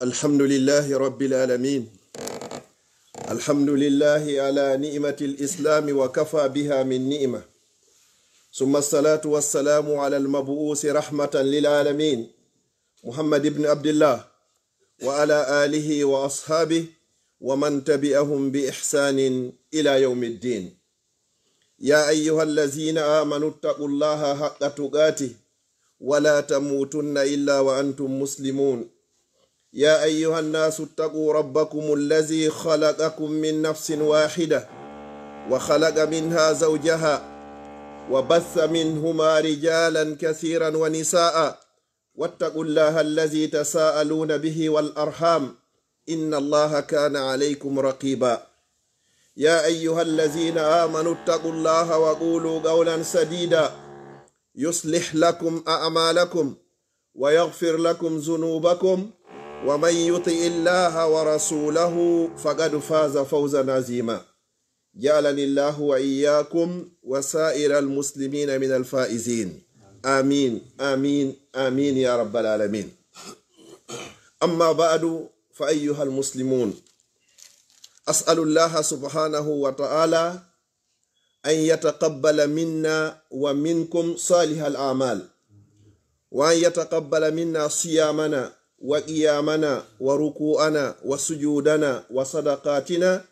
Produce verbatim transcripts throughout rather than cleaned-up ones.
الحمد لله رب العالمين. الحمد لله على نعمة الإسلام وكفى بها من نعمة. ثم الصلاة والسلام على المبعوث رحمة للعالمين، محمد بن عبد الله، وعلى آله وأصحابه ومن تبعهم بإحسان إلى يوم الدين. يا أيها الذين آمنوا اتقوا الله حق تقاته ولا تموتن إلا وأنتم مسلمون. يا أيها الناس اتقوا ربكم الذي خلقكم من نفس واحدة وخلق منها زوجها وبث منهما رجالا كثيرا ونساء واتقوا الله الذي تساءلون به والأرحام إن الله كان عليكم رقيبا. يا أيها الذين آمنوا اتقوا الله وقولوا قولا سديدا يصلح لكم أعمالكم ويغفر لكم ذنوبكم ومن يطع الله ورسوله فقد فاز فوزا عظيما. جعلني الله وإياكم وسائر المسلمين من الفائزين. آمين، آمين، آمين يا رب العالمين. أما بعد، فأيها المسلمون، أسأل الله سبحانه وتعالى أن يتقبل منا ومنكم صالح الأعمال، وأن يتقبل منا صيامنا وقيامنا وركوعنا وسجودنا وصدقاتنا،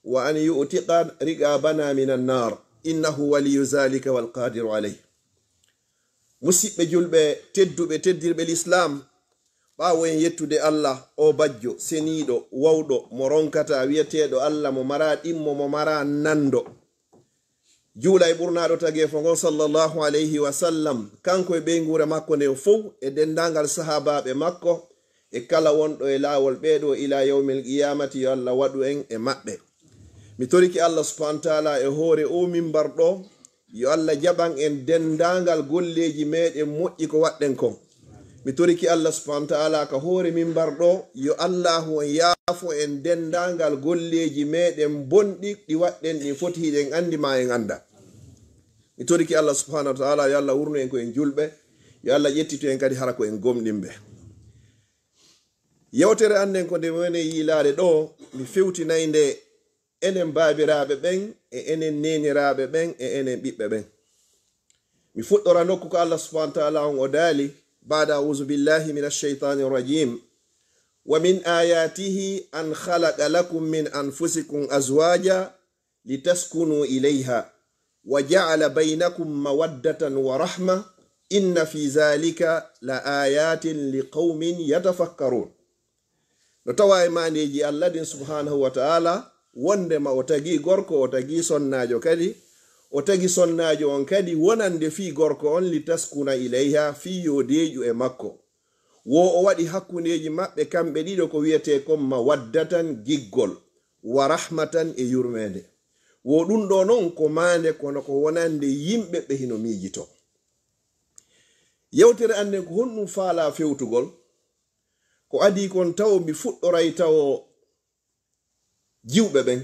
وأن يعتق رقابنا من النار، إنه ولي ذلك والقادر عليه. Musiɓɓe julɓe tedduɓe, teddirɓe Lislaam, ɓaawo en yettude Allah, o bajjo, seniiɗo, wawɗo, mo ronkataa, wi'eteeɗo Allah, mo maraa ɗimmo, mo maraa nando, juula e ɓurnaaɗo tageefo ngon, sallallahu alayhi wa sallam, kanko e ɓeynguure makko nden fow, e denndaangal sahaabaaɓe makko, e kala wonɗo e laawol ɓee ɗoo, ilaa yawmil qiyaamati, yo Allah waɗu en e maɓɓe. Mi torike Allah subhaanahu wa ta'aalaa e hoore oo mimbar ɗoo, yo Allah jaɓan en denndaangal golleeji meeɗen moƴƴi ko waɗɗen kon. Mi torike Allah subhaanahu wa ta'aalaa ka hoore mimbar ɗoo, yo Allaahu on yaafo en denndaangal golleeji meeɗen bonɗi ɗi waɗɗen ɗin, foti hiɗen anndi maa en annda. Mi torike Allah subhaanahu wa ta'aalaa, yo Allah wurnu en ko en julɓe, yo Allah ƴettitu en kadi hara ko en gomɗinɓe. Yewtere an nden ko nde woni yiilaade ɗoo, mi fewtinay nde enen baabiraaɓe ɓen, e enen neeniraaɓe ɓen, e enen ɓiɓɓe ɓen. Mi fuɗɗora nokku ko Allah subhaanahu wa ta'aalaa on o daali, بعد أعوذ بالله من الشيطان الرجيم. ومن آياته أن خلق لكم من أنفسكم أزواجا لتسكنوا إليها وجعل بينكم مودة ورحمة إن في ذلك لآيات لقوم يتفكرون. No tawaa e maandeeji Allah ɗin subhaanahu wa ta'aalaa, wonndema o tagii gorko, o tagii sonnaajo kadi, o tagi sonnaajo on kadi wonande fii gorko on, لتسكنوا إليها, fii yo deeƴu e makko. Wo o waɗi hakkundeeji maɓɓe kamɓe ɗiɗo ko wi'etee kon mawaddatan, giggol, wa rahmatan, e yurmeende. Wo ɗun ɗoo non ko maande, kono ko wonande yimɓe ɓe hino miijitoo. Yewtere an nden ko honɗun faalaa fewtugol? Ko adii kon tawo mi fuɗɗoray tawo jiwɓe ɓen,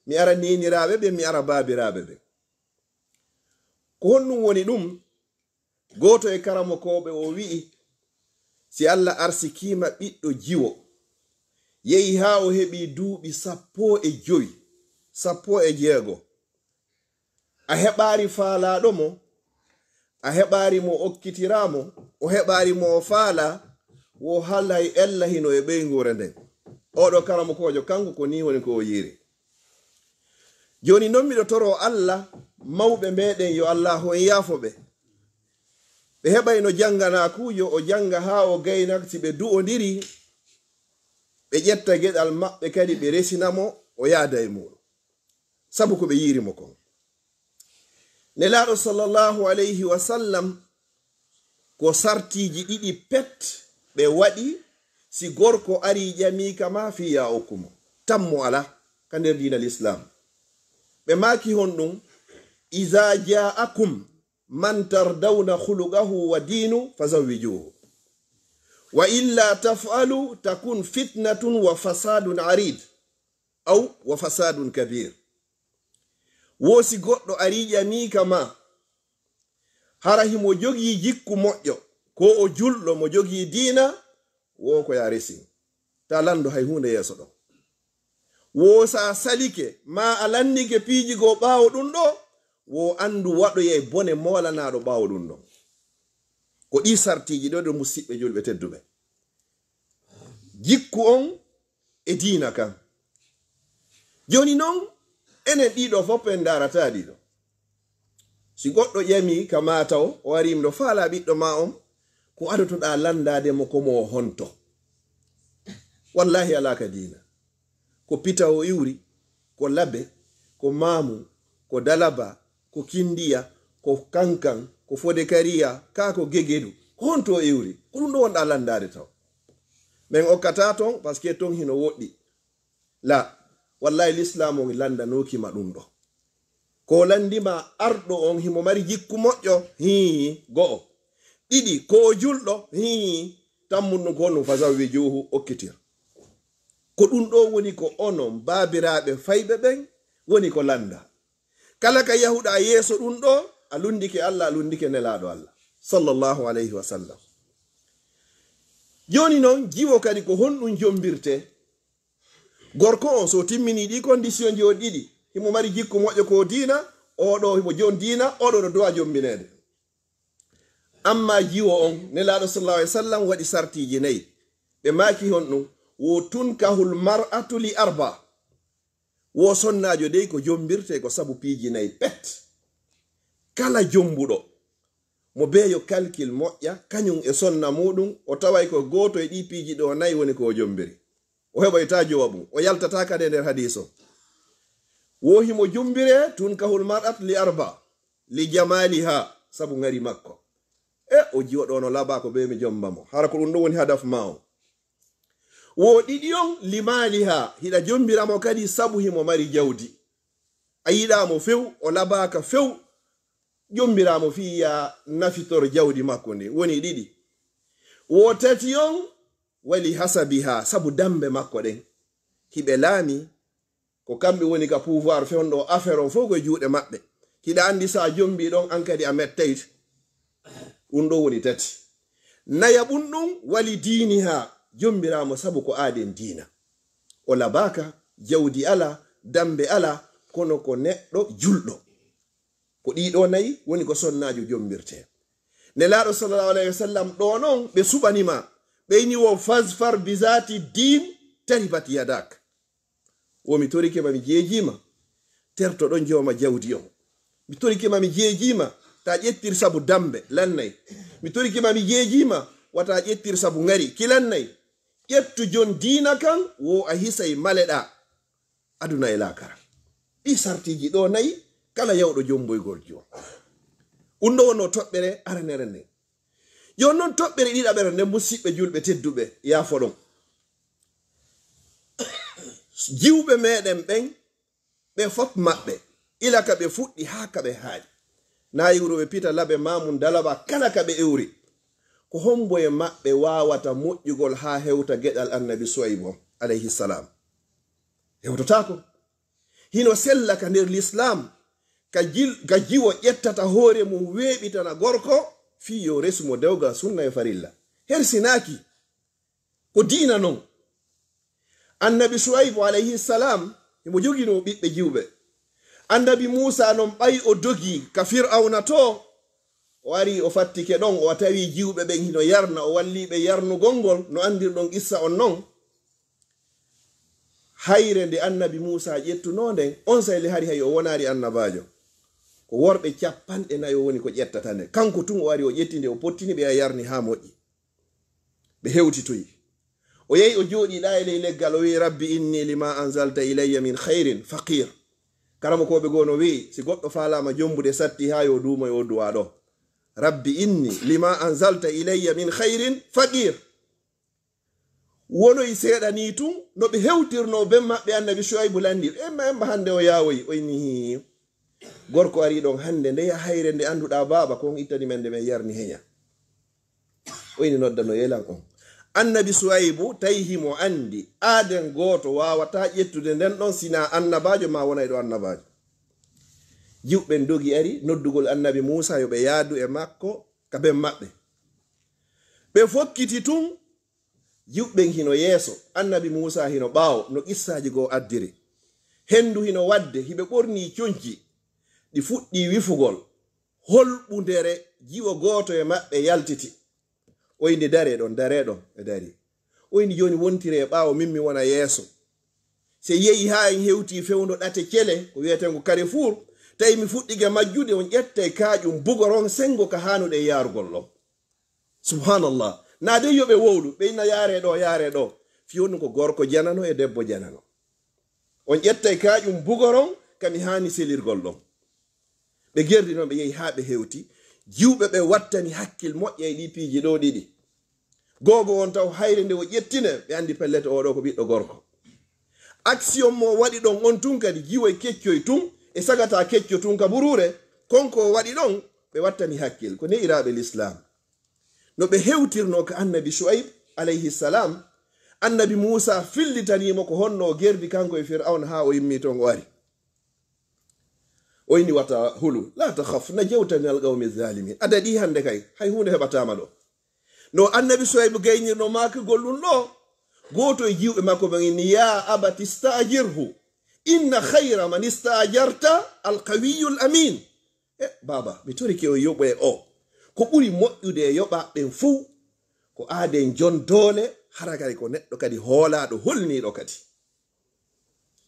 mi ara neeniraaɓe ɓen, mi ara baabiraaɓe ɓen. Ko honɗun woni ɗun? Gooto e karamokooɓe o wi'i, si Allah arsikiima ɓiɗɗo jiwo, yehi haa o heɓi duuɓi sappo e jowi, sappo e jeego, a heɓaari faalaaɗo mo, a heɓaari mo okkitiraa mo, o heɓaari mo o faalaa, wo halay ella hino e ɓeynguure nden. Oɗo karamokoojo, kanko ko nii woni ko o yi'iri. Jooni non miɗo toroo Allah, mawɓe meɗen, yo Allaahu on yaafo ɓe. Ɓe heɓay no jannganaa ku, yo o jannga haa o gayna, si ɓe du'ondiri, ɓe ƴetta geɗal maɓɓe kadi ɓe resina mo, o yaada e muuɗum. Sabu ko ɓe yi'iri mo kon. Nelaaɗo sallallahu alayhi wa sallam, ko sartiiji ɗiɗi pet ɓe waɗi si gorko arii ƴamii ka maa fii yaa okku mo. Tammo alaa ka nder diina Lislaam. Ɓe maaki honɗun, "Izaa jaa'akum man tardawna khuluqahu wa diinu fazawwijuuhu. Wa illaa taf'alu takun fitnatun wa fasaadun ariid." Aw wa fasaadun kabiir. Wo si goɗɗo arii ƴamii ka maa, hara himo jogii jikku moƴƴo, ko o julɗo mo jogii diina, wo ko yaa resin. taa lanndo hay huunde yeeso ɗon. Woo si a salike, maa a lanndike piiji goo ɓaawo ɗun ɗoo, woo anndu waɗoyay bone moolanaaɗo ɓaawo ɗun ɗon. Ko ɗii sartiiji ɗoo ɗe musiɓɓe julɓe tedduɓe. Jikku on e diina kan. Jooni non, enen ɗiɗo fof en ndaarataa ɗiɗo. Si goɗɗo ƴami ka maa taw, o ari himo faalaa ɓiɗɗo maa on, ko adotoɗaa lanndaade mo ko mo honto? Wallaahi alaa ka diina. Ko pita o iwri, ko labe, ko maamu, ko dalaba, ko kindiya, ko kankan, ko fodekariya, kaa ko gegedu. Ko honto o iwri? Ko ɗun ɗon wonɗaa lanndaade taw. Men okkataa ton, parce que ton hino woɗɗi. La, wallaahi lislaamu on lanndanooki ma ɗun ɗon. Ko lanndi ma arɗo on himo mari jikku moƴƴo, hii, go'o. Ɗiɗi, ko o julɗo, hii, tammun ɗun ko honɗun, fazawwijuhu, okkitir. Ko ɗun ɗoo woni ko onon baabiraaɓe fayɓe ɓen woni ko lannda. Kala ka yahuɗaa yeeso ɗun ɗoo, a lunndike Alla, a lunndike Nelaaɗo Alla, sallallahu alayhi wa sallam. Jooni non, jiwo kadi ko honɗun jommbirtee? Gorko on, so o timminii ɗii kondisionji on ɗiɗi, himo mari jikku moƴƴo ko diina, oo ɗoo himo jon diina, oo ɗoo no duwaa jommbineede. Ammaa jiwo on, Nelaaɗo sallallahu alayhi wa sallam waɗi sartiiji nayi. Ɓe maaki honɗun, wo tunkahul mar'atu li arba. Wo sonnaajo dey ko jommbirtee ko sabu piiji nayi pet. Kala jommbuɗo, mo beeyo kalkil moƴƴa, kañun e sonna muuɗun, o taway ko gooto e ɗii piiji ɗoo nayi woni ko o jommbiri. O heɓoytaa jowaɓun, o yaltataa kadi e nder hadiis on. Wo himo jommbiree, tunkahul mar'atu li arba, li jamaaliha, sabu ŋari makko. E, o jiwo ɗoo no labaa ko bee mi jommba mo. Hara ko ɗun ɗon woni hadaf maa on. Wo ɗiɗi on, li maaliha, hiɗa jommbira mo kadi sabu himo mari jawdi. A yiɗaa mo few, o labaaka few, jommbiraa mo fii yaa nafitor jawdi makko ndin. Woni ɗiɗi. Wo tati on, wali hasabiha, sabu dammbe makko ɗen. Hiɓe laami, ko kamɓe woni ka pouvoir fewndo, affaire on fow ko e juuɗe maɓɓe. Hiɗa anndi so a jommbii ɗon, an kadi a mettayto. Ɗun ɗon woni tati. Nayaɓun ɗun, wali diiniha, jommbiraa mo sabu ko aaden diina. O labaaka, jawdi alaa, dammbe alaa, kono ko neɗɗo julɗo. Ko ɗii ɗoo nayi woni ko sonnaajo jommbirtee. Nelaaɗo sallallahu alayhi wa sallam ɗoo non ɓe suɓani ma, ɓe inni wo fazfar bi zaati diin taribat yadak. Wo mi torike ma mi jeejii ma, terto ɗon jooma jawdi on. Mi torike ma mi jeejii ma, taa ƴettir sabu dammbe, lannay. Mi torike ma mi jeejii ma, wata ƴettir sabu ŋari, ki lannay. Ƴettu jon diina kan, wo a hisay maleɗaa. Aduna e laakara. Ɗii sartiiji ɗoo nayi, kala yawɗo jomboygol jon. Ɗun ɗoo wonno toɓɓere aranere nden. Jooni non toɓɓere ɗiɗaɓere nden, musiɓɓe julɓe tedduɓe, yaafoɗon. Jiwɓe meɗen ɓen, ɓe fof maɓɓe, ila ka ɓe fuɗɗi haa ka ɓe haaɗi. Naa iwruɓe pita labe maamun dalaba kala ka ɓe iwri. Ko hombo e maɓɓe waawata moƴƴugol haa hewta geɗal Annabi Suwaybu on, alayhi salam? Hewtotaako. Hino sella ka nder Lislaam, ka jil-, ka jiwo ƴettata hoore mun weeɓitana gorko fii yo resu mo dewgal sunna e farilla. Hersinaaki. Ko diina non. Annabi Suwaybu alayhi salam, himo joginoo ɓiɓɓe jiwɓe. Annabi Muusa non ɓay o dogii ka Fir'awna too, o arii o fattike ɗon, o tawi jiwɓe ɓen hino yarna, o wallii ɓe yarnugol ngol, no anndirɗon qissa on non. Hayre nde Annabi Muusa ƴettunoo nden, onsay le hari hay o wonaali annabaajo. Ko worɓe cappanɗe nayo woni ko ƴettata nde. Kanko tun o ari o ƴetti nde, o pottini ɓe, o yarni haa moƴƴi. Ɓe hewtitoyi. O yehi o jooɗii ɗaa e ley leggal, o wi'i, "Rabbi inni lima anzalta ilayya min khayrin faqir." Karamokooɓe goo no wi'i, si goɗɗo faalaama jombude satti haa yo duumoy o duwaa ɗoo. "Rabbi inni lima anzalta ilayya min khayrin faqir." Wonoyi seeɗa nii tun, no ɓe hewtirnoo ben maɓɓe Annabi Shuaybu lanndii, "Emma, emma, hannde o yaawoyi." O inni, "Hii, gorko arii ɗon hannde, ndeya hayre nde annduɗaa baaba, ko on ittani men nde men yarni heña." O inni, "Nodda no yelan on." Annabi Shuaybu tawi himo anndi, aaden gooto waawataa ƴettude nden ɗon sinaa annabaajo maa wonayɗo annabaajo. Jiwɓe ɓen dogi ari noddugol Annabi Muusa yo ɓe yaadu e makko ka ben maɓɓe. Ɓe fokkiti tun, Jiwɓe ɓen hino yeeso, annabi Muusaa hino ɓaawo, no qissaaji goo addiri. Henndu hino waɗde, hiɓe ɓornii conci, ɗi fuɗɗii wifugol. Holɓundere, jiwo gooto e maɓɓe yaltiti. O inni, "Daree ɗon, daree ɗon." Ɓe darii. O inni, "Jooni wontiree ɓaawo, min mi wona yeeso." Si en yehii haa en hewtii fewndo ɗate cele, ko wi'etee ngo Carrefour, tawi mi fuɗɗike majjude, on ƴettay kaaƴum bugoron senngo ka haanuɗen yaarugol ɗon. Subhaanallah. Naa dey yo ɓe wowlu, ɓe inna yaaree ɗoo, yaaree ɗoo. Fii honɗun ko gorko janano e debbo janano. On ƴettay kaaƴum bugoron ka mi haani selirgol ɗon. Ɓe gerdi non, ɓe yehi haa ɓe hewti. Jiwɓe ɓe wattani hakkil moƴƴa e ɗii piiji ɗoo ɗiɗi. Googo on taw hayre nde o ƴettine, ɓe anndi pellet oo ɗoo ko ɓiɗɗo gorko. Action mo o waɗi ɗon on tun kadi, jiwoy keccoy tun, e sagata kecco tun ka buruure, kon ko o waɗi ɗon, ɓe wattani hakkil. Ko ne'iraaɓe Lislaam. No ɓe hewtirnoo ka annabi Shu'ayb, alayhi salam, annabi Muusaa fillitanii mo ko honno o gerdi kanko e Fir'awna haa o immii ton o ari. O inni, "Wata hulu, laa takhaf, najawta minal qawmi zaalimiin." A daɗii hannde kay, hay huunde heɓataa ma ɗoo. No annabi Suwaybu gaynirnoo maakugol ɗun ɗoo, gooto e jiwɓe makko ɓen inni, "Yaa abati sta'jirhu, inna khayra man ista'jarta al qawiyyul amiin." E, baaba, mi torike on yoɓoye o. Ko ɓuri moƴƴude e yoɓaaɓe ɓen fow, ko aaden jon doole, hara kadi ko neɗɗo kadi hoolaaɗo, holniiɗo kadi.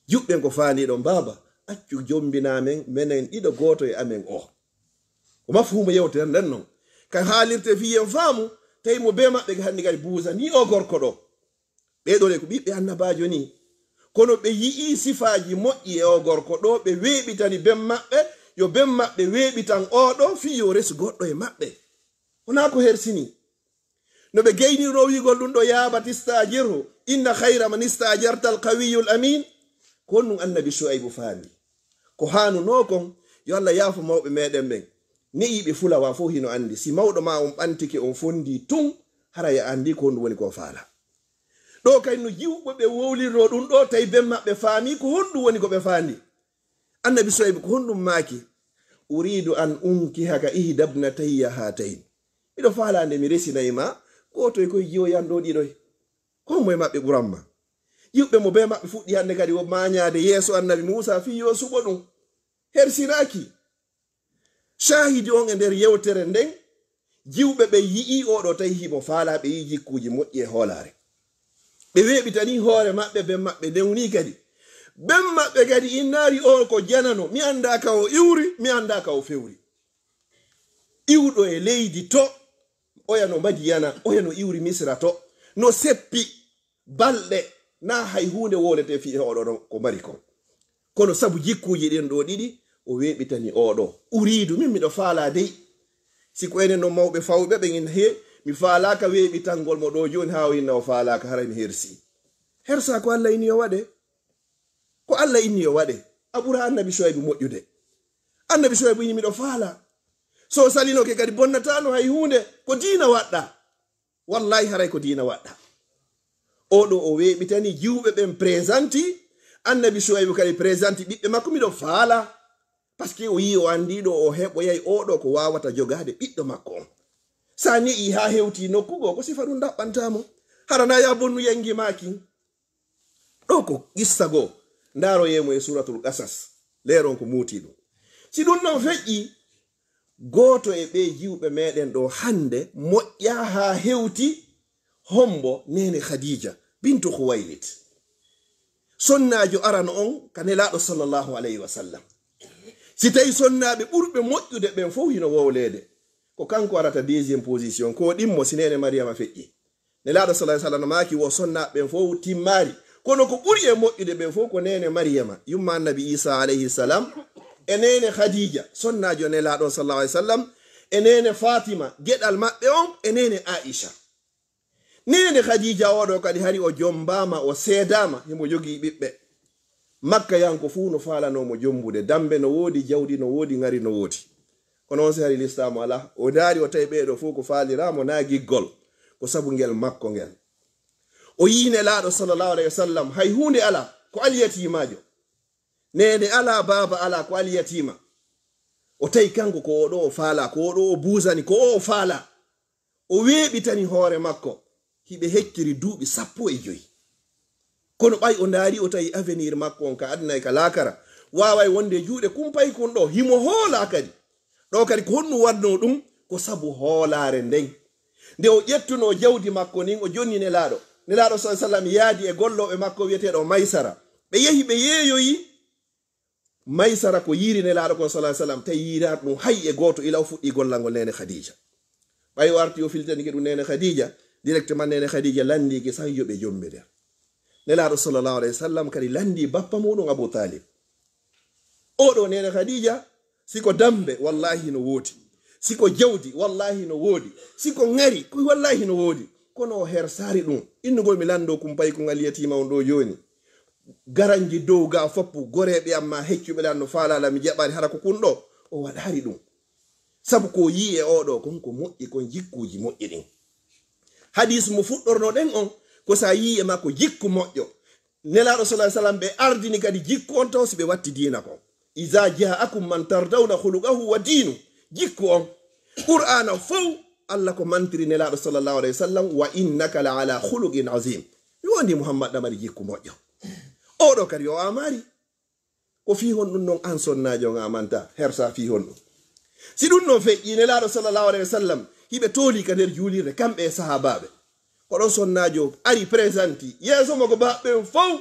Jiwɓe ɓen ko faandii ɗon, "Baaba, accu jombinaa men, menen ɗiɗo, gooto e amen o." Ko mafhuumu yewtere nden non. Ka haalirte fii en faamu, tawi mo bee maɓɓe hanni kadi buusanii o gorko ɗoo. Ɓee ɗoo le ko ɓiɓɓe annabaajo nii. Kono ɓe yi'ii sifaaji moƴƴi e o gorko ɗoo, ɓe weeɓitani ben maɓɓe, yo ben maɓɓe weeɓitan oo ɗoo fii yo resu goɗɗo e maɓɓe. Wonaa ko hersinii. No ɓe gaynirnoo wi'ugol ɗun ɗoo, "Yaa abati sta'jirhu, inna khayra man ista'jarta al qawiyyul amiin." Ko honɗun annabi Shu'aybu faami? Ko haanunoo kon, yo Allah yaafo mawɓe meɗen ɓen. Ne'iiɓe ɓe fulawa fow hino anndi, si mawɗo maa on ɓantike on fondii tun, hara a anndii ko honɗun woni ko o faalaa. Ɗoo kay no jiwɓe ɓe wowlirnoo ɗun ɗoo, tawi ben maɓɓe faamii ko honɗun woni ko ɓe faandii. Annabi Suwaybu ko honɗun maaki? "Uriidu an unkihaka ihda ibnatayya haatayn." Miɗo faalaa nde mi resinay ma gooto e koy jiwoy an ɗoo ɗiɗoy. Ko hommo e maɓɓe ɓuran ma? Jiwɓe mo bee maɓɓe fuɗɗii hannde kadi wo maaɲaade yeeso annabi Muusaa fii yo suɓo ɗun. Hersinaaki. Shaahidi on e nder yewtere nden, jiwɓe ɓen yi'ii oo ɗoo tawi himo faalaa, ɓe yi'ii jikkuuji moƴƴi e hoolaare. Ɓe weeɓitanii hoore maɓɓe, ben maɓɓe newnii kadi. Ben maɓɓe kadi innaari oo ko janano, mi anndaa ka o iwri, mi anndaa ka o fewri. Iwɗo e leydi to, oya no Madiyana, oya no iwri Misra to, no seppi balɗe, naa hay huunde wowletee fii e oo ɗoo ko mari kon. Kono sabu jikkuuji ɗin ɗoo ɗiɗi, o weeɓitani oo ɗoo. Uriidu, min miɗo faalaa dey. Si ko enen non mawɓe fawɓe ɓen inna, "Hee, mi faalaaka weeɓitangol mo ɗoo jooni," haa o inna o faalaaka, haray mi hersii. Hersaa ko Alla inni yo waɗe. Ko Alla inni yo waɗe. A ɓuraa annabi Suwaybu moƴƴude. Annabi Suwaybu inni, "Miɗo faalaa. So o salinoke kadi bonnataano hay huunde. Ko diina waɗɗaa." Wallaahi, haray ko diina waɗɗaa. Oo ɗoo o weeɓitanii jiwɓe ɓen présenté, annabi Suwaybu kadi présenté ɓiɓɓe makko, "Miɗo faalaa." Parce que o yi'ii, o anndii ɗoo o heɓoyay oo ɗoo ko waawata jogaade ɓiɗɗo makko on. Sa ne'ii haa hewtii nokku goo, ko sifa ɗun ɗaɓɓantaa mo. Hara naa yaa bonnu yangi maa kin. Ɗoo ko qissa goo. Ndaaroyee mo e Suuratul Qasas. Leeron ko muutii ɗun. Si ɗun non feƴƴii, gooto e ɓee jiwɓe meɗen ɗoo hannde moƴƴaa haa hewti hombo neene Khadija bintu Khuwaylid. Sonnaajo arano on ka Nelaaɗo sallallahu alayhi wa sallam. Si tawi sonnaaɓe ɓurɓe moƴƴude ɓen fow hino wowleede, ko kanko arata deuxième position, ko ɗimmo si neene Mariyama feƴƴi. Nelaaɗo sallallahu alayhi wa sallam maaki wo sonnaaɓe ɓen fow timmaali, kono ko ɓuri e moƴƴude ɓen fow ko neene Mariyama, yumma annabi Isa alayhi salam, e neene Khadija, sonnaajo Nelaaɗo sallallahu alayhi wa sallam, e neene Fatima, geɗal maɓɓe on, e neene Aisha. Neene Khadija oo ɗoo kadi hari o jombaama, o seedaama, himo jogii ɓiɓɓe. Makkayanko fuu no faalanoo mo jombude, dambe no woodi, jawdi no woodi, ŋari no woodi. Kono on si hari listaamu alaa, o ndaari o tawi ɓee ɗoo fow ko faaliraa mo naa giggol, ko sabu ngel makko ngel. O yi'i Nelaaɗo sallallahu alayhi wa sallam, hay huunde alaa, ko alyatiimaajo. Neene alaa, baaba alaa, ko alyatiima. O tawi kanko ko oo ɗoo o faalaa, ko oo ɗoo o buusani, ko oo o faalaa. O weeɓitani hoore makko. hiɓe hecciri duuɓi sappo e joy. Kono ɓay o ndaari, o tawi avenir makko on ka aduna e ka laakara, waaway wonde e juuɗe kumpaykun ɗoo, himo hoolaa kadi. Ɗoo kadi ko honɗun waɗnoo ɗun? Ko sabu hoolaare nden. Nde o ƴettunoo jawdi makko ndin, o jonni Nelaaɗo. Nelaaɗo, sallallahu alaihi wasallam, yaadi e gollooɓe makko wi'eteeɗo Maysara. Ɓe yehi, ɓe yeeyoyi. Maysara ko yiiri Nelaaɗo kon, sallallahu alaihi wasallam, tawi yiiraali ɗun hay e gooto, ila o fuɗɗi gollangol Neene Khadija. Ɓay o arti o filtanike ɗun Neene Khadija, directement Neene Khadija landike san yo ɓe jommidir. Nelaaɗo, sallallahu alaihi wasallam, kadi landi bappa muɗum Abu Talib. Oo ɗoo Neene Khadija, si ko dambe, wallahi no woodi. Si ko jawdi, wallahi no woodi. Si ko ŋari, ko wallahi no woodi. Kono o hersaali ɗun. Innugol mi landoo kumpaykun Al Yatiima on ɗoo jooni. Garanji dow gaa foppu, goreeɓe am maa heccuɓe lan no faalaa lan mi jaɓaali, hara ko kun ɗoo. O waɗaali ɗun. Sabu ko o yi'i e oo ɗoo kon ko moƴƴi kon, jikkuuji moƴƴi ɗin. Hadiis mo fuɗɗornoɗen on, ko si a yi'i e makko jikku moƴƴo. Nelaaɗo, sallallahu alaihi wasallam, ɓe ardini kadi jikku on taw si ɓe watti diina kon. "Iza ja'akum man tardawna khuluqahu wa dinu." Jikku on. Qur'aana fow, Allah ko mantiri Nelaaɗo, sallallahu alaihi wasallam, "Wa innaka la ala khuluqin azim." Mi wondi Muhammad, a mari jikku moƴƴo. Oo ɗoo kadi o a mari. Ko fii honɗun non an sonnaajo on a mantaa, hersaa fii honɗun? Si ɗun non feƴƴii, Nelaaɗo, sallallahu alaihi wasallam, hiɓe tooli ka nder juulirde, kamɓe e sahaabaaɓe. Ko ɗon sonnaajo ari, présenté yeeso mo ko baɓɓe ɓen fow.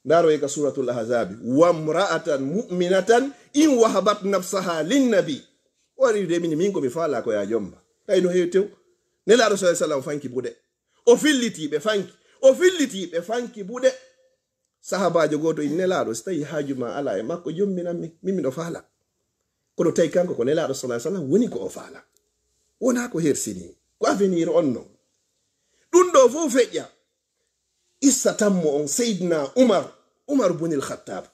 Ndaaree ka Suuratul Ahzaabi, "Wa mra'atan mu'minatan in wahabat nafsaha lin nabi." O ari de min, min ko mi faalaa ko yaa jomba. Tawi no heewi tew. Nelaaɗo, sallallahu alaihi wasallam, fanki buɗe. O fillitii ɓe fanki. O fillitii ɓe fanki buɗe. Sahaabaajo gooto inni, "Nelaaɗo, si tawii haaju maa alaa e makko, jomminan mi, min miɗo faalaa." Kono tawi kanko ko Nelaaɗo, sallallahu alaihi wasallam, woni ko o faalaa. Wonaa ko hersinii, ko avenir on non. Ɗun ɗoo fow feƴƴa. Issa tammo on, Seydina Umar, Umar bunil Khattab,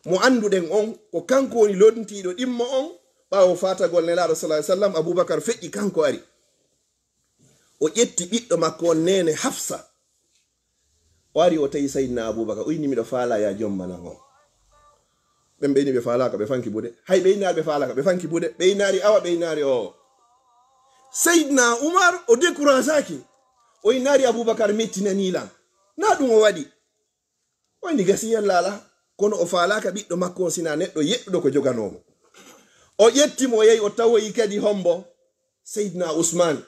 mo annduɗen on, ko kanko woni lontiiɗo ɗimmo on, ɓaawo faatagol Nelaaɗo, sallallahu alaihi wasallam, Abubakar feƴƴi, kanko ari. O ƴetti ɓiɗɗo makko on, neene Hafsa. O ari, o tawi Sayyidina Abubakar, o inni, "Miɗo faalaa yaa jommanan on." Ɓen ɓe inni ɓe faalaaka, ɓe fanki buɗe. Hay ɓe innaali ɓe faalaaka, ɓe fanki buɗe. Ɓe innaali awa, ɓe innaali oo. Sayyidina Umar, o décourageaki. O innaali Abubakar, mettinanii lan. Naa ɗun o waɗi. O inni gasi yalla alaa. Kono o faalaaka ɓiɗɗo makko on, sinaa neɗɗo yeɗɗuɗo ko joganoo mo. O ƴetti mo, o yahi, o tawoyi kadi hombo? Seydina Usmaan.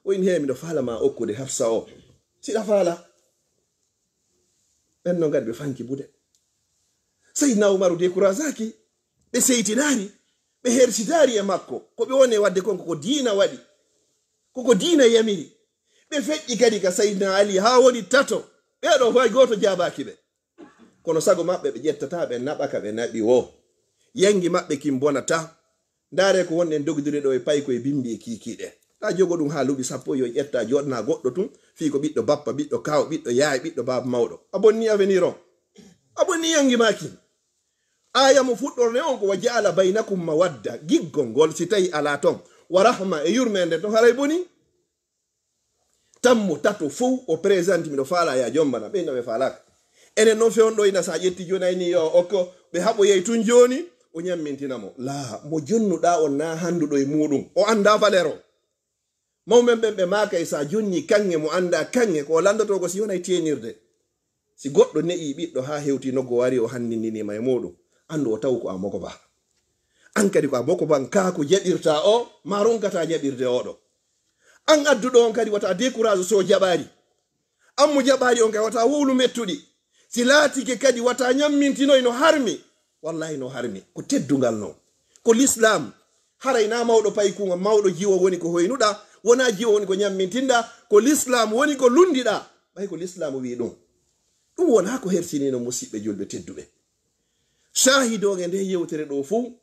O inni, "Hee, miɗo faala maa okkude Hafsa o. Siɗa faala." Ɓen non kadi ɓe fanki buɗe. Seydina Umaru décourageaki. Ɓe seytinaali. Ɓe hersitaali e makko. Ko ɓe woni e waɗde kon, ko ko diina waɗi. Ko ko diina yamiri. Ɓe feƴƴi kadi ka Seydina Ali haa woni tato. Ɓee ɗoo hay gooto jaabaaki ɓe. Kono sago maɓɓe ɓe ƴettataa, ɓe naɓa ka ɓe naɓi woo. Yangi maɓɓe kin bonataa. Ndaaree ko wonɗen dogdude ɗoo e payko e bimbi e kiikiiɗe. Taa jogo ɗun haa luɓi sappo, yo ƴetta, jooɗana goɗɗo tun, fii ko ɓiɗɗo bappa, ɓiɗɗo kaaw, ɓiɗɗo yaay, ɓiɗɗo baaba mawɗo. A bonnii avenir on. A bonnii yangi maa kin. Aaya mo fuɗɗorne on ko, "Wa ja'ala baynakum mawadda", giggol ngol, si tawi alaa ton, "wa rahma", e yurmeende ton, haray bonii. Tammo tato fow o présente, "Miɗo faalaa yaa jombana." Ɓe inna ɓe faalaaka. Enen non fewndo ina, sa ƴetti jooni, a inni yo okko ɓe haɓoyay tun jooni, o ñammintina mo. Laa, mo jonnuɗaa on naa handuɗo e muuɗum. O anndaa valeur o. Mawɓe ɓen ɓe maakay sa jonni kaŋŋe mo anndaa kaŋŋe, ko o lanndotoo ko si wonay teenirde. Si goɗɗo ne'ii ɓiɗɗo haa hewtii noggo, o ari o hanndindinii ma e muuɗum, anndu o taw ko a mokoba. An kadi ko a mokoba, kaa ko jaɓirtaa o, maa ronkataa jaɓirde oo ɗoo. An adduɗo on kadi, wata décourage so o jaɓaali. An mo jaɓaali on kadi, wata wowlu mettuɗi. Si laatike kadi, wata ñammintinoy no harmi. Wallahi no harmi. Ko teddungal non. Ko lislaam. Haray naa mawɗo paykuŋo, mawɗo jiwo woni ko hoynuɗaa, wonaa jiwo woni ko ñammintinɗaa, ko lislaam woni ko lunndiɗaa. Ɓay ko lislaam wi'i ɗum. Ɗum wonaa ko hersinino musiɓɓe julɓe tedduɓe. Shaahidu on e ndee yewtere ɗoo fow,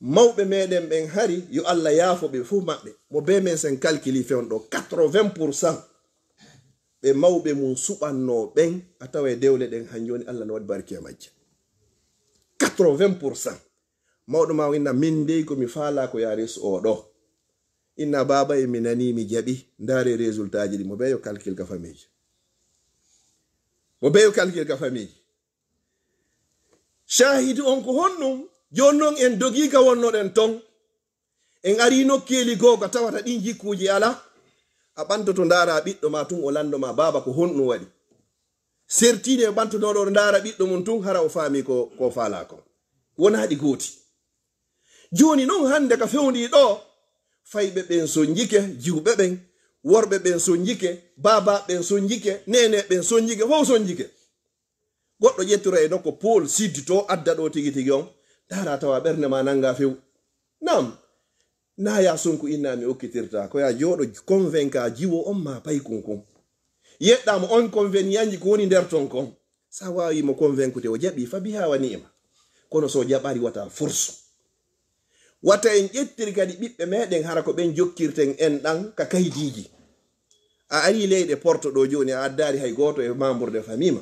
mawɓe meɗen ɓen hari, yo Allah yaafo ɓe fow maɓɓe, mo bee men sen kalkili fewndo quatre-vingts pour cent ɓe mawɓe mum suɓannoo ɓen, a tawa e dewle ɗen, han jooni Allah no waɗi barki e majje. Quatre-vingts pour cent. Mawɗo maa o inna, "Min dey ko mi faalaa ko yaa resu oo ɗoo." Inna, "Baaba, e mi nanii, mi jaɓi. Ndaaree résultat ji ɗi." Mo bee yo calcul ka famille. Mo bee yo calcul ka famille. Shaahidu on ko honɗum? Jooni non en dogii ka wonnoɗen ton. En arii nokkeeli goo ka tawata ɗin jikkuuji alaa. A ɓantoto ndaara ɓiɗɗo ma tun, o lanndo ma, "Baaba, ko honɗun waɗi?" Sertiini e ɓantonooɗo, o ndaara ɓiɗɗo mun tun, hara o faami ko, ko faalaa kon. Wonaa ɗi gooti. Jooni non hannde ka fewndii ɗoo, fayɓe ɓen sonjike, jiwɓe ɓen, worɓe ɓen sonjike, baabaaɓe ɓen sonjike, neeneeɓe ɓen sonjike, fow sonjike. Goɗɗo ƴettira e nokko Pôle Sud to, adda ɗoo tigi tigi on, ndaara tawa ɓernde maa nanngaa few. Naam, naa yaa sonku inna mi okkitirta, ko yaa jooɗo convainca jiwo on maa paykun kun. Yeɗɗaa mo on convenianji ko woni nder ton kon. Sa waawi mo convaincude, o jaɓii, fa bihaa wa ni'ima. Kono so o jaɓaali, wata force. Wata en ƴettir kadi ɓiɓɓe meɗen, hara ko ɓen jokkirten en ɗan ka kaydiiji. A arii leyɗe Porto ɗoo jooni, a addaali hay gooto e membre de famille ma.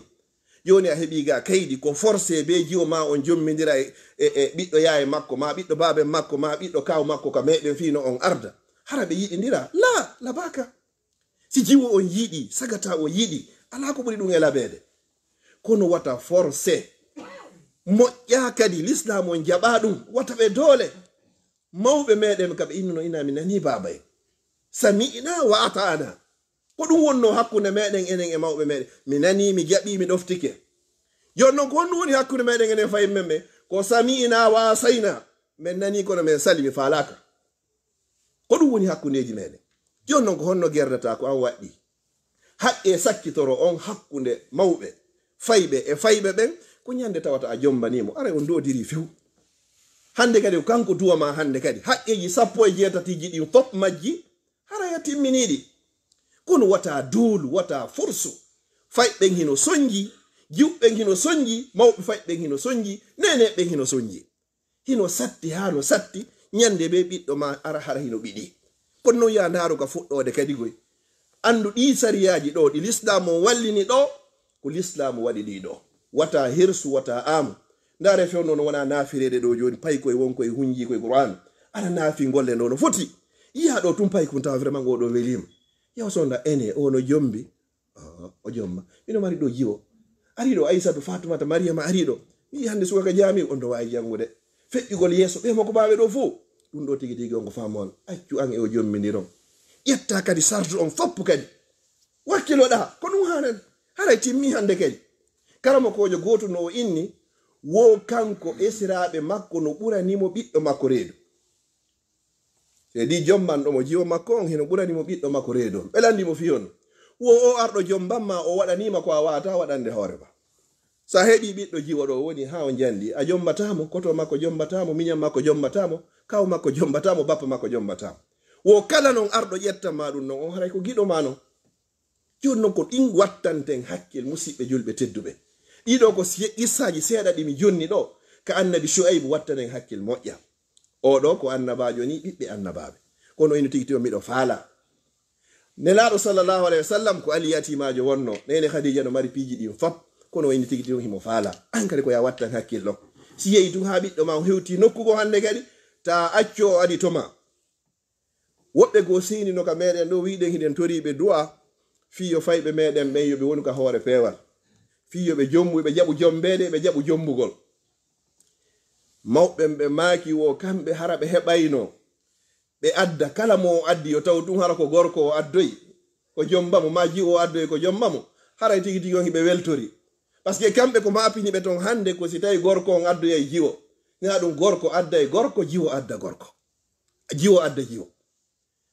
Jooni a heɓii ga kaydi, ko forcé bee jiwo ma on jommindira e, e, e ɓiɗɗo yaye makko, ma ɓiɗɗo baaben makko, ma ɓiɗɗo kaaw makko ka meɗen fii no on arda. Hara ɓe yiɗindira? Laa, la baka. Si jiwo on yiɗi, sagata on yiɗi, alaa ko ɓuri ɗum e labeede. Kono wata forcé. Moƴƴaa kadi, Lislaam on jaɓaa ɗum, wata ɓe doole. Mawɓe meɗen ka ɓe innuno ina mi nanii baaba en. Sami'na wa ata'na. Ko ɗum wonnoo hakkunde meɗen enen e mawɓe meɗen. Mi nanii, mi jaɓii, mi ɗoftike. Jooni non ko honɗum woni hakkunde meɗen enen fayimɓe ɓen? Ko sami'na wa asayna. Men nanii kono men sali, mi faalaaka. Ko ɗum woni hakkundeeji meɗen. Jooni non ko honno gerdataa ko an waɗɗii? Haqqee sakkitoro on hakkunde mawɓe, fayɓe e fayɓe ɓen, ko ñande tawata a jombanii mo. Aray on doodirii few. Hande kadi ko kanko duwa ma hande kadi. Haqqeeji sappo e jeetatiiji ɗin fop majji, haray a timminii ɗi. Kono wata duulu, wata forsu. Fayɓe ɓen hino sonji, jiwɓe ɓen hino sonji, mawɓe fayɓe ɓen hino sonji, neeneeɓe ɓen hino sonji. Hino satti haa no satti, ñande ɓe ɓiɗɗo ma ara hara hino ɓiɗi. Kono non yaa ndaaru ka fuɗɗoode kadi koy. Anndu ɗii sariyaaji ɗoo, ɗi Lislaamu on wallini ɗoo, ko Lislaamu waɗi ɗi ɗoo. Wata hirsu, wata aamu. Ndaare fewndo no wona naafireede ɗoo jooni, pay koy won koy hunji koy Qur'aan. Ara naafi golle ɗoo no foti. Yiyaa ɗoo tun pay kun tawa vraiment oo ɗoo weliima. Yaw sonda ene, oo no jombi. Ah, o jomma. Mino mari ɗo jiwo. Ari ɗo Aysatu, Fatumata, Mariyama ari ɗo. Mi yi'i hannde subaka jaami, on ɗo waawi janngude. Feƴƴugol yeeso ɓe mo ko baawe ɗo fow. Ɗum ɗo tigi tigi on ko faamu on. Accu an e o jommindiron. Ƴetta kadi sartu on foppu kadi. Wakkiloɗaa, ko ɗum haanan. Haray timmi hannde kadi. Karamokoojo gooto no o inni, wo kanko esiraaɓe makko no ɓurani mo ɓiɗɗo makko reedu. Seydi jombanɗo mo jiwo makko on hino ɓurani mo ɓiɗɗo makko reedu on. Ɓe lanndi mo fii honno? Wo o arɗo jomban ma, o waɗanii ma ko a waawataa waɗande hoore ma. So a heɓii ɓiɗɗo jiwo ɗo woni haa o njanndi, a jombataa mo, koto makko jombataa mo, miñan makko jombataa mo, kaw makko jombataa mo, bappa makko jombataa mo. Wo kala non arɗo ƴettan ma ɗum non, on haray ko giɗo ma non. Jooni non ko ɗin wattanten hakkil, musiɓɓe julɓe tedduɓe. Ɗiɗo ko si-, qissaaji seeɗa ɗi mi jonni ɗo, ka annabi Shu'aybu wattanen hakkil moƴƴa. Oo ɗo ko annabaajo ni, ɓiɓɓe annabaaɓe. Kono ino tigi tigi on miɗo faala. Nelaaɗo sallallahu alayhi wa sallam ko ali yatiimaajo wonno. Neene Khadija no mari piiji ɗin fop. Kono o ino tigi tigi on himo faala. An kadi ko yaa wattan hakkillo. Si yehi tun haa ɓiɗɗo ma o hewti nokku goo hannde kadi, taa accu o adi to ma. Woɓɓe goo seenino ka meɗen ɗo, wi'uɗen hiɗen toriiɓe du'a, fii yo fayɓe meɗen ɓen yo ɓe wonu ka hoore peewal. Fii yo ɓe jombu, ɓe jaɓu jombeede, ɓe jaɓu jombugol. Mawɓe ɓe maaki wo kamɓe hara ɓe heɓayno ɓe adda, kala mo o addi yo taw ɗum hara ko gorko o addoyi, ko jomba mo, maa jiwo o addoyi ko jomba mo, haray tigi tigi on hiɓe weltori. Parce que kamɓe ko maapini ɓe ton hannde ko si tawi gorko on addoyay jiwo, hinaa ɗum gorko adday gorko, jiwo adda gorko. Jiwo adda jiwo.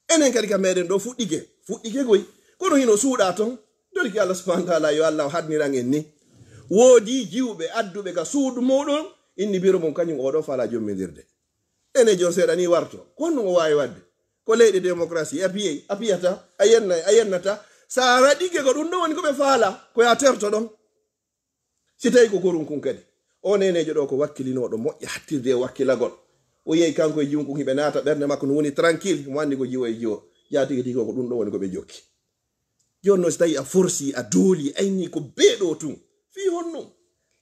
Enen kadi ka meɗen ɗo fuɗɗike, fuɗɗike koy. Kono hino suuɗa ton, dolki Allah subhanahu wa ta'ala yo Allah o haɗniran en ni. Woodi jiwɓe adduɓe ka suudu muɗum, inni biro mum kañum oɗo fala jommindirde. Ene jon seeɗa ni warto, ko honɗum o waawi waɗde? Ko leyɗe démocratie, a piyay, a piyata, a yennay, a yennata. Sa waɗike ko ɗum ɗon woni ko ɓe faala, ko ya terto ɗon. Si tawi ko gorum kun kadi, o neneejo ɗo ko wakkilinooɗo moƴƴa hattirde e wakkilagol. O yehi kanko e jiwun kun hiɓe naata ɓernde makko no woni tranquille, mo anndi ko jiwo e jiwo. Jaatigi tigi ko ɗum ɗon woni ko ɓe jokki. Jooni non si tawi a forsi, a dooli, a inni ko bee ɗo tun. Fii honɗum?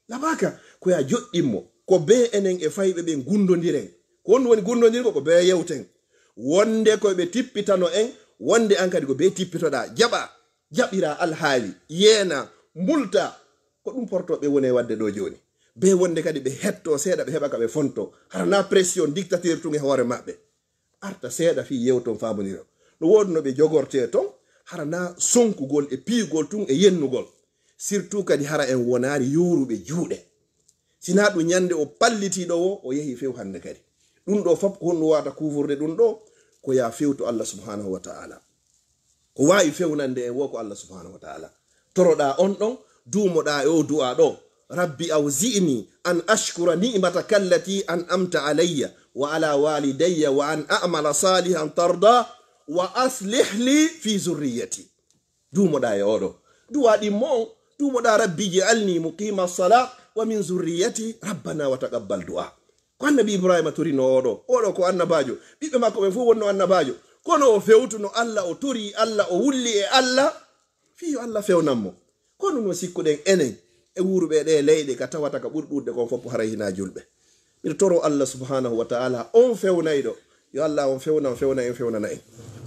Labaaka, ko ya joɗɗin mo. Ko bee enen e fayɓe ɓen gundondiren. Ko honɗum woni gundondirgo? Ko bee yewten. Wonde ko ɓe tippitano en, wonde an kadi ko bee tippitoɗaa. Jaɓa, jaɓira alhaali, yeena, mbulta. Ko ɗum portooɓe woni e waɗde ɗo jooni. Bee wonde kadi ɓe hetto seeɗa, ɓe heɓa ka ɓe fonto. Hara na pression dictateur tun e hoore maɓɓe. Arta seeɗa fii yewton faamondiro. No woodi no ɓe jogortee ton, hara na sonkugol e piigol tun e yennugol. Surtout kadi hara en wonaali yooruɓe juuɗe. Si na ɗun ɲande o pallitii ɗoo woo, o yehi few hande kadi. Ɗun ɗoo fow ko honɗun waawata kuufurde ɗun ɗoo? Ko yo a fewtu Allah subhanahu wa ta'ala. Ko waawi fewnande en woo ko Allah subhanahu wa ta'ala. Toroɗaa on ɗon, duumoɗaa e oo du'aa ɗoo. رب أوزعني أن أشكر نعمتك التي أنعمت علي وعلى والدي وأن أعمل صالحا ترضاه وأصلح لي في ذريتي. Duumoɗaa e oo ɗoo. Du'aa ɗimmo on, duumoɗaa رب اجعلني مقيم الصلاة ومن ذريتي ربنا وتقبل دعاء. Ko annabi Ibrahima torinoo oo ɗoo. Oo ɗoo ko annabaajo. Ɓiɓɓe makko ɓen fow wonnoo annabaajo. Kono o fewtuno Allah, o torii Allah, o wulli e Allah, fii yo Allah fewnan mo. Kono no sikkuɗen enen e wuuruɓe e ɗee leyɗe ka tawata ka ɓuri ɗuuɗude kon fow haray hinaa julɓe. Miɗo toroo Allah subhanahu wa ta'ala, on fewnayɗo, yo Allah on fewnan, fewna en, fewnana en.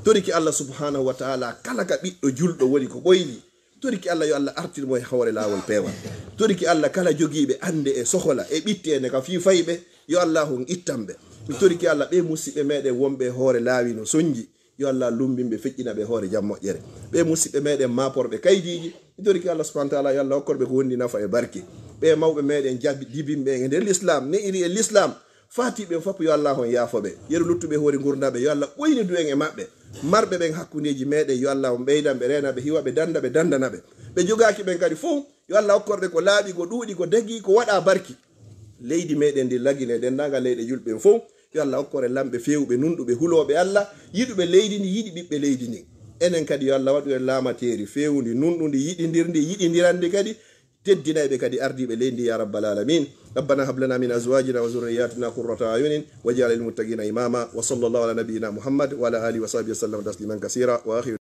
Toriki Allah subhanahu wa ta'ala, kala ka ɓiɗɗo julɗo woni ko ɓoyli, toriki Allah yo Allah artir mo e hoore laawol peewal. Toriki Allah kala jogiiɓe annde e sohola e ɓitte ene ka fii fayɓe, yo Allah on ittan ɓe. Mi toriki Allah ɓee musiɓɓe meɗen wonɓe e hoore laawi no sonji, yo Allah lumbin ɓe, feƴƴina ɓe e hoore jam moƴƴere. Ɓee musiɓɓe meɗen maaporɓe kaydiiji, mi toriki Allah subhanahu wa ta'ala, yo Allah okkor ɓe ko wondi nafa e barke. Ɓee mawɓe meɗen jabi-, jibinɓe en e nder l'islam, ne'iri e l'islam, faatiiɓe ɓen fow yo Allah on yaafo ɓe. Yeru luttuɓe e hoore ngurndan ɓe, yo Allah ɓoynidu en e maɓɓe. Marɓe ɓen hakkundeeji meɗen, yo Allah on ɓeydan ɓe, reena ɓe, hiwa ɓe, danda ɓe, dandana ɓe. Ɓe jogaaki ɓen kadi fow, yo Allah okkor ɓe ko laaɓi, ko ɗuuɗi, ko dagii, ko waɗaa barki. Leydi meɗen ndi Lagine, denndaangal leyɗe julɓe ɓen fow, yo Allah okkor en lamɓe feewuɓe, nunɗuɓe, hulooɓe Allah, yiɗuɓe leydi ndi, yiɗi ɓiɓɓe leydi ndin. Enen kadi yo Allah waɗu en laamateeri feewundi, nunɗundi, yiɗindirndi, yiɗindirandi kadi, teddinayɓe kadi ardiiɓe leydi ndi, ya rabbal alamin. ربنا هب لنا من أزواجنا وذرياتنا قرة أعين واجعلنا للمتقين إماما. وصلى الله على نبينا محمد وعلى آله وصحبه وسلم تسليما كثيرا. وآخر